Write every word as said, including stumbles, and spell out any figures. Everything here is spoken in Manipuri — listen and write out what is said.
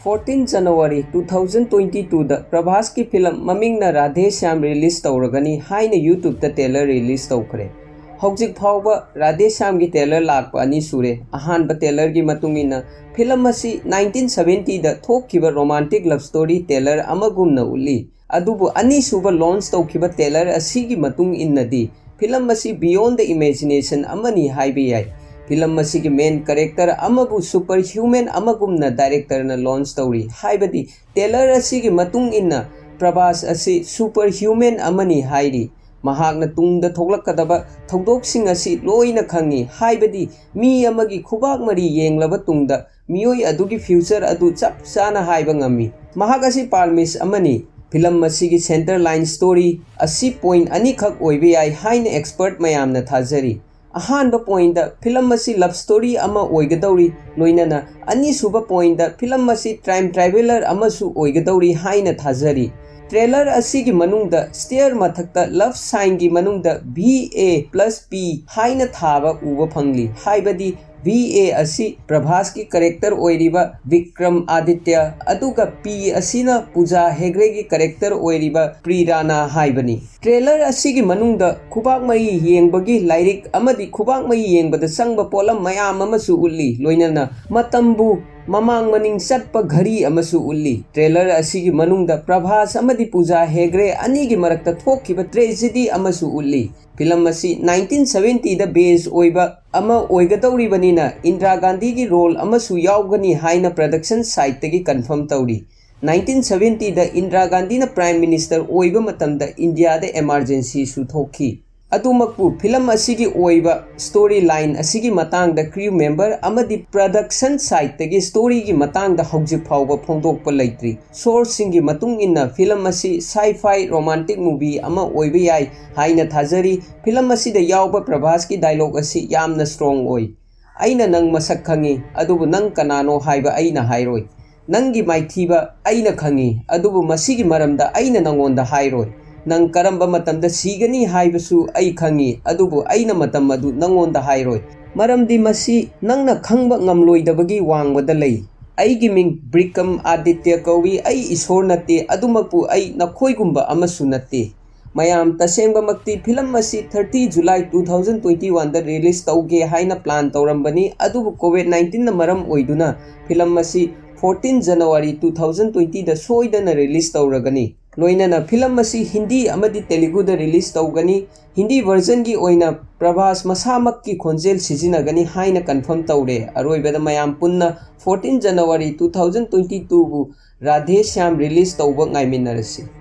Fourteen January two thousand twenty twoꯗ ꯄ꯭ꯔꯚꯥꯁꯀꯤ ꯐꯤꯂꯝ ꯃꯃꯤꯡꯅ ꯔꯥꯙꯦ ꯁ꯭ꯌꯥꯝ ꯔꯤꯂꯤꯁ ꯇꯧꯔꯒꯅꯤ ꯍꯥꯏꯅ YouTubeꯇ ꯇ꯭ꯔꯦꯂꯔ ꯔꯤꯂꯤꯁ ꯇꯧꯈ꯭ꯔꯦ꯫ ꯍꯧꯖꯤꯛ ꯐꯥꯎꯕ ꯔꯥꯙꯦ ꯁ꯭ꯌꯥꯝꯒꯤ ꯇ꯭ꯔꯦꯂꯔ ꯂꯥꯛꯄ ꯑꯅꯤ ꯁꯨꯔꯦ꯫ ꯑꯍꯥꯟꯕ ꯇ꯭ꯔꯦꯂꯔꯒꯤ ꯃꯇꯨꯡ ꯏꯟꯅ ꯐꯤꯂꯝ ꯑꯁꯤ nineteen seventyꯗ ꯊꯣꯛꯈꯤꯕ ꯔꯣꯃꯥꯟꯇꯤꯛ ꯂꯚ ꯁ꯭ꯇꯣꯔꯤ ꯇ꯭ꯔꯦꯂꯔ ꯑꯃꯒꯨꯝꯅ ꯎꯠꯂꯤ꯫ ꯑꯗꯨꯕꯨ ꯑꯅꯤꯁꯨꯕ ꯂꯣꯟꯆ ꯇꯧꯈꯤꯕ ꯇ꯭ꯔꯦꯂꯔ ꯑꯁꯤꯒꯤ ꯃꯇꯨꯡ ꯏꯟꯅꯗꯤ ꯐꯤꯂꯝ ꯑꯁꯤ beyond the imagination ꯑꯃꯅꯤ ꯍꯥꯏꯕ ꯌꯥꯏ꯫ ꯐꯤꯂꯝ ꯑꯁꯤꯒꯤ ꯃꯦꯟ ꯀꯦꯔꯦꯛꯇꯔ ꯑꯃꯕꯨ ꯁꯨꯄꯔ ꯍ꯭ꯌꯨꯃꯦꯟ ꯑꯃꯒꯨꯝꯅ ꯗꯥꯏꯔꯦꯛꯇꯔꯅ ꯂꯣꯟꯆ ꯇꯧꯔꯤ꯫ ꯍꯥꯏꯕꯗꯤ ꯇ꯭ꯔꯦꯂꯔ ꯑꯁꯤꯒꯤ ꯃꯇꯨꯡ ꯏꯟꯅ ꯄ꯭ꯔꯚꯥꯁ ꯑꯁꯤ ꯁꯨꯄꯔ ꯍ꯭ꯌꯨꯃꯦꯟ ꯑꯃꯅꯤ ꯍꯥꯏꯔꯤ꯫ ꯃꯍꯥꯛꯅ ꯇꯨꯡꯗ ꯊꯣꯛꯂꯛꯀꯗꯕ ꯊꯧꯗꯣꯛꯁꯤꯡ ꯑꯁꯤ ꯂꯣꯏꯅ ꯈꯪꯏ꯫ ꯍꯥꯏꯕꯗꯤ ꯃꯤ ꯑꯃꯒꯤ ꯈꯨꯕꯥꯛ ꯃꯔꯤ ꯌꯦꯡꯂꯕ ꯇꯨꯡꯗ ꯃꯤꯑꯣꯏ ꯑꯗꯨꯒꯤ ꯐ꯭ꯌꯨꯆꯔ ꯑꯗꯨ ꯆꯞ ꯆꯥꯅ ꯍꯥꯏꯕ ꯉꯝꯃꯤ꯫ ꯃꯍꯥꯛ ꯑꯁꯤ ꯄꯥꯜꯃꯤꯁ ꯑꯃꯅꯤ꯫ ꯐꯤꯂꯝ ꯑꯁꯤꯒꯤ ꯁꯦꯟꯇꯔ ꯂꯥꯏꯟ ꯁ꯭ꯇꯣꯔꯤ ꯑꯁꯤ ꯄꯣꯏꯟꯠ ꯑꯅꯤꯈꯛ ꯑꯣꯏꯕ ꯌꯥꯏ ꯍꯥꯏꯅ ꯑꯦꯛꯁꯄꯔꯠ ꯃꯌꯥꯝꯅ ꯊꯥꯖꯔꯤ꯫ ꯑꯍꯥꯟꯕ ꯄꯣꯏꯟꯠꯇ ꯐꯤꯂꯝ ꯑꯁꯤ ꯂꯚ ꯁ꯭ꯇꯣꯔꯤ ꯑꯃ ꯑꯣꯏꯒꯗꯧꯔꯤ, ꯂꯣꯏꯅꯅ ꯑꯅꯤꯁꯨꯕ ꯄꯣꯏꯟꯠꯇ ꯐꯤꯂꯝ ꯑꯁꯤ ꯇꯥꯏꯝ ꯇ꯭ꯔꯥꯚꯦꯂꯔ ꯑꯃꯁꯨ ꯑꯣꯏꯒꯗꯧꯔꯤ ꯍꯥꯏꯅ ꯊꯥꯖꯔꯤ꯫ ꯇ꯭ꯔꯦꯂꯔ ꯑꯁꯤꯒꯤ ꯃꯅꯨꯡꯗ ꯁ꯭ꯇꯦꯌꯔ ꯃꯊꯛꯇ ꯂꯚ ꯁꯥꯏꯟꯒꯤ ꯃꯅꯨꯡꯗ V A plus P ꯍꯥꯏꯅ ꯊꯥꯕ ꯎꯕ ꯐꯪꯂꯤ꯫ ꯍꯥꯏꯕꯗꯤ V A ꯑꯁꯤ ꯄ꯭ꯔꯚꯥꯁꯀꯤ ꯀꯦꯔꯦꯛꯇꯔ ꯑꯣꯏꯔꯤꯕ ꯕꯤꯀ꯭ꯔꯝ ꯑꯥꯗꯤꯇ꯭ꯌ, ꯑꯗꯨꯒ P ꯑꯁꯤꯅ ꯄꯨꯖꯥ ꯍꯦꯒ꯭ꯔꯦꯒꯤ ꯀꯦꯔꯦꯛꯇꯔ ꯑꯣꯏꯔꯤꯕ ꯄ꯭ꯔꯤꯔꯥꯅꯥ ꯍꯥꯏꯕꯅꯤ꯫ ꯇ꯭ꯔꯦꯂꯔ ꯑꯁꯤꯒꯤ ꯃꯅꯨꯡꯗ ꯈꯨꯕꯥꯛ ꯃꯩ ꯌꯦꯡꯕꯒꯤ ꯂꯥꯏꯔꯤꯛ ꯑꯃꯗꯤ ꯈꯨꯕꯥꯛ ꯃꯩ ꯌꯦꯡꯕꯗ ꯆꯪꯕ ꯄꯣꯠꯂꯝ ꯃꯌꯥꯝ ꯑꯃꯁꯨ ꯎꯠꯂꯤ, ꯂꯣꯏꯅꯅ ꯃꯇꯝꯕꯨ ꯃꯃꯥꯡ ꯃꯅꯤꯡ ꯆꯠꯄ ꯘꯔꯤ ꯑꯃꯁꯨ ꯎꯠꯂꯤ꯫ ꯇ꯭ꯔꯦꯂꯔ ꯑꯁꯤꯒꯤ ꯃꯅꯨꯡꯗ ꯄ꯭ꯔꯚꯥꯁ ꯑꯃꯗꯤ ꯄꯨꯖꯥ ꯍꯦꯒ꯭ꯔꯦ ꯑꯅꯤꯒꯤ ꯃꯔꯛꯇ ꯊꯣꯛꯈꯤꯕ ꯇ꯭ꯔꯦꯖꯦꯗꯤ ꯑꯃꯁꯨ ꯎꯠꯂꯤ꯫ ꯐꯤꯂꯝ ꯑꯁꯤ nineteen seventyꯗ ꯕꯦꯖ ꯑꯣꯏꯕ ꯑꯃ ꯑꯣꯏꯒꯗꯧꯔꯤꯕꯅꯤꯅ ꯏꯟꯗꯤꯔꯥ ꯒꯥꯟꯙꯤꯒꯤ ꯔꯣꯜ ꯑꯃꯁꯨ ꯌꯥꯎꯒꯅꯤ ꯍꯥꯏꯅ ꯄ꯭ꯔꯗꯛꯁꯟ ꯁꯥꯏꯠꯇꯒꯤ ꯀꯟꯐꯔꯝ ꯇꯧꯔꯤ꯫ Nineteen seventyꯗ ꯏꯟꯗꯤꯔꯥ ꯒꯥꯟꯙꯤꯅ ꯄ꯭ꯔꯥꯏꯝ ꯃꯤꯅꯤꯁꯇꯔ ꯑꯣꯏꯕ ꯃꯇꯝꯗ ꯏꯟꯗꯤꯌꯥꯗ ꯏꯃꯥꯔꯖꯦꯟꯁꯤꯁꯨ ꯊꯣꯛꯈꯤ꯫ ꯑꯗꯨꯃꯛꯄꯨ ꯐꯤꯂꯝ ꯑꯁꯤꯒꯤ ꯑꯣꯏꯕ ꯁ꯭ꯇꯣꯔꯤ ꯂꯥꯏꯟ ꯑꯁꯤꯒꯤ ꯃꯇꯥꯡꯗ ꯀ꯭ꯔꯤꯎ ꯃꯦꯝꯕꯔ ꯑꯃꯗꯤ ꯄ꯭ꯔꯗꯛꯁꯟ ꯁꯥꯏꯠꯇꯒꯤ ꯁ꯭ꯇꯣꯔꯤꯒꯤ ꯃꯇꯥꯡꯗ ꯍꯧꯖꯤꯛ ꯐꯥꯎꯕ ꯐꯣꯡꯗꯣꯛꯄ ꯂꯩꯇ꯭ꯔꯤ꯫ ꯁꯣꯔꯁꯁꯤꯡꯒꯤ ꯃꯇꯨꯡ ꯏꯟꯅ ꯐꯤꯂꯝ ꯑꯁꯤ sci-fi ꯔꯣꯃꯥꯟꯇꯤꯛ ꯃꯨꯚꯤ ꯑꯃ ꯑꯣꯏꯕ ꯌꯥꯏ ꯍꯥꯏꯅ ꯊꯥꯖꯔꯤ꯫ ꯐꯤꯂꯝ ꯑꯁꯤꯗ ꯌꯥꯎꯕ ꯄ꯭ꯔꯚꯥꯁꯀꯤ ꯗꯥꯏꯂꯣꯒ ꯑꯁꯤ ꯌꯥꯝꯅ ꯁ꯭ꯇꯔꯣꯡ ꯑꯣꯏ꯫ "ꯑꯩꯅ ꯅꯪ ꯃꯁꯛ ꯈꯪꯏ, ꯑꯗꯨꯕꯨ ꯅꯪ ꯀꯅꯥꯅꯣ ꯍꯥꯏꯕ ꯑꯩꯅ ꯍꯥꯏꯔꯣꯏ꯫ ꯅꯪꯒꯤ ꯃꯥꯏꯊꯤꯕ ꯑꯩꯅ ꯈꯪꯏ, ꯑꯗꯨꯕꯨ ꯃꯁꯤꯒꯤ ꯃꯔꯝꯗ ꯑꯩꯅ ꯅꯉꯣꯟꯗ ꯍꯥꯏꯔꯣꯏ꯫ ꯅꯪ ꯀꯔꯝꯕ ꯃꯇꯝꯗ ꯁꯤꯒꯅꯤ ꯍꯥꯏꯕꯁꯨ ꯑꯩ ꯈꯪꯏ, ꯑꯗꯨꯕꯨ ꯑꯩꯅ ꯃꯇꯝ ꯑꯗꯨ ꯅꯉꯣꯟꯗ ꯍꯥꯏꯔꯣꯏ, ꯃꯔꯝꯗꯤ ꯃꯁꯤ ꯅꯪꯅ ꯈꯪꯕ ꯉꯝꯂꯣꯏꯗꯕꯒꯤ ꯋꯥꯡꯃꯗ ꯂꯩ꯫ ꯑꯩꯒꯤ ꯃꯤꯡ ꯕ꯭ꯔꯤꯀꯝ ꯑꯥꯗꯤꯇ꯭ꯌ ꯀꯧꯏ꯫ ꯑꯩ ꯏꯁꯣꯔ ꯅꯠꯇꯦ, ꯑꯗꯨꯃꯛꯄꯨ ꯑꯩ ꯅꯈꯣꯏꯒꯨꯝꯕ ꯑꯃꯁꯨ ꯅꯠꯇꯦ꯫ ꯃꯌꯥꯝ, ꯇꯁꯦꯡꯕꯃꯛꯇꯤ ꯐꯤꯂꯝ ꯑꯁꯤ thirty July two thousand twenty one ꯗ release ꯇꯧꯒꯦ ꯍꯥꯏꯅ plan ꯇꯧꯔꯝꯕꯅꯤ, ꯑꯗꯨꯕꯨ COVID nineteen ꯅ ꯃꯔꯝ ꯑꯣꯏꯗꯨꯅ ꯐꯤꯂꯝ ꯑꯁꯤ fourteen January two thousand twenty ꯗ ꯁꯣꯏꯗꯅ release ꯇꯧꯔꯒꯅꯤ꯫ ꯂꯣꯏꯅꯅ ꯐꯤꯂꯝ ꯑꯁꯤ ꯍꯤꯟꯗꯤ ꯑꯃꯗꯤ ꯇꯦꯂꯨꯒꯨꯗ release ꯇꯧꯒꯅꯤ꯫ ꯍꯤꯟꯗꯤ version ꯒꯤ ꯑꯣꯏꯅ ꯄ꯭ꯔꯚꯥꯁ ꯃꯁꯥꯃꯛꯀꯤ ꯈꯣꯟꯖꯦꯜ ꯁꯤꯖꯤꯟꯅꯒꯅꯤ ꯍꯥꯏꯅ confirm ꯇꯧꯔꯦ꯫ ꯑꯔꯣꯏꯕꯗ ꯃꯌꯥꯝ ꯄꯨꯟꯅ fourteen January two thousand twenty two ꯕꯨ ꯔꯥꯙꯦ ꯁ꯭ꯌꯥꯝ release ꯇꯧꯕ ꯉꯥꯏꯃꯤꯟꯅꯔꯁꯤ꯫